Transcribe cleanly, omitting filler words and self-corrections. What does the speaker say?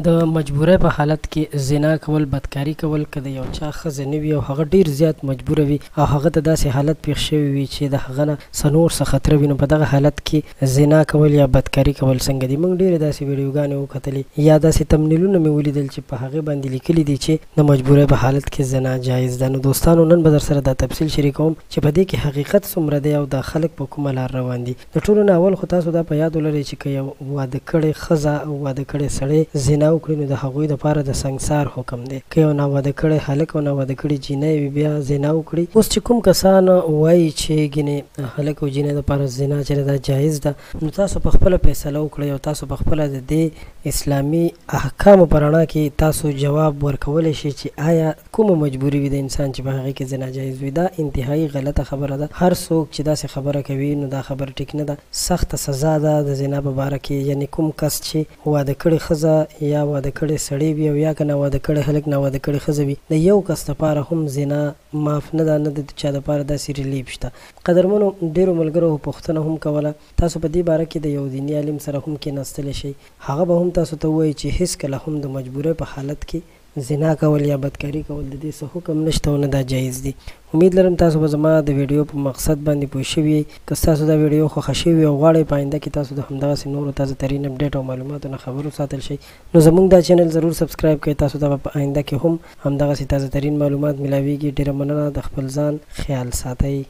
د مجبورۍ په حالت کې زنا کول، بدکاري کول، که د یو چا ښځه نه وي او هغه ډیر زیات مجبور وي او هغه ته داسې حالت پیښ شوی وي چې د هغه نه څه نور څه خطر وي، نو په دغه حالت کې زنا کول یا بدکاري کول څنګه دي؟ موږ ډېرې داسې ویډیوګانې وکتلې یا داسې تمنیلونه مې ولیدل چې په هغې باندې لیکلي دي چې د مجبورۍ په حالت کې زنا جایز ده. نو دوستانو، نن به درسره دا تفصیل شریکوم چې په دې کې حقیقت څومره دی او دا خلک په کومه لار روان دي. د ټولو نه اول خو تاسو دا په یاد ولرئ چې که یو واده کړې ښځه او واده کړی سړی زنا وکړي، نو د هغوی دپاره د سنګسار حکم دی. که یو ناواده کړی هلک او ناواده کړې جینۍ وي، بیا زنا وکړي، اوس چې کوم کسان وایي چې ګینې هلک او جینۍ دپاره زنا چې دا جایز ده، نو تاسو په خپله فیصله وکړئ او تاسو په خپله د دې اسلامي احکامو په رڼا کې تاسو جواب ورکولی شئ چې آیا کومه مجبوري وي د انسان چې په هغې کې زنا جایز وي؟ دا انتهایی غلطه خبره ده. هر څوک چې داسې خبره کوي، نو دا خبره ټیک نه ده. سخته سزا ده د زنا په باره کې، یعنی کوم کس چې واده کړې ښځه یا واده کړی سړی وي او یا که ناواده کړی هلک، ناواده کړې ښځه وي، د یو کس دپاره هم زنا معاف نه ده، نه د چا دپاره داسې ریلیف شته. قدرمنو ډېرو ملګرو پوښتنه هم کوله. تاسو په دې باره کې د یو دیني عالم سره هم کېناستلی شئ، هغه به هم تاسو ته ووایي چې هیڅکله هم د مجبورۍ په حالت کې زنا کول یا بدکاري کول د دې څه حکم نشته او نه دا جایز دي. امید لرم تاسو به زما د ویډیو په مقصد باندې پوه شوي یئ. که ستاسو دا ویډیو خوښه شوي او غواړئ په آینده کې تاسو د همدغسې نورو تازه ترین اپډیټ او معلوماتو نه خبر وساتل شئ، نو زموږ دا چینل ضرور سبسکرایب کړئ. تاسو ته به په آینده کې هم همدغسې تازه ترین معلومات ملاویږي. ډېره مننه، د خپل ځان خیال ساتئ.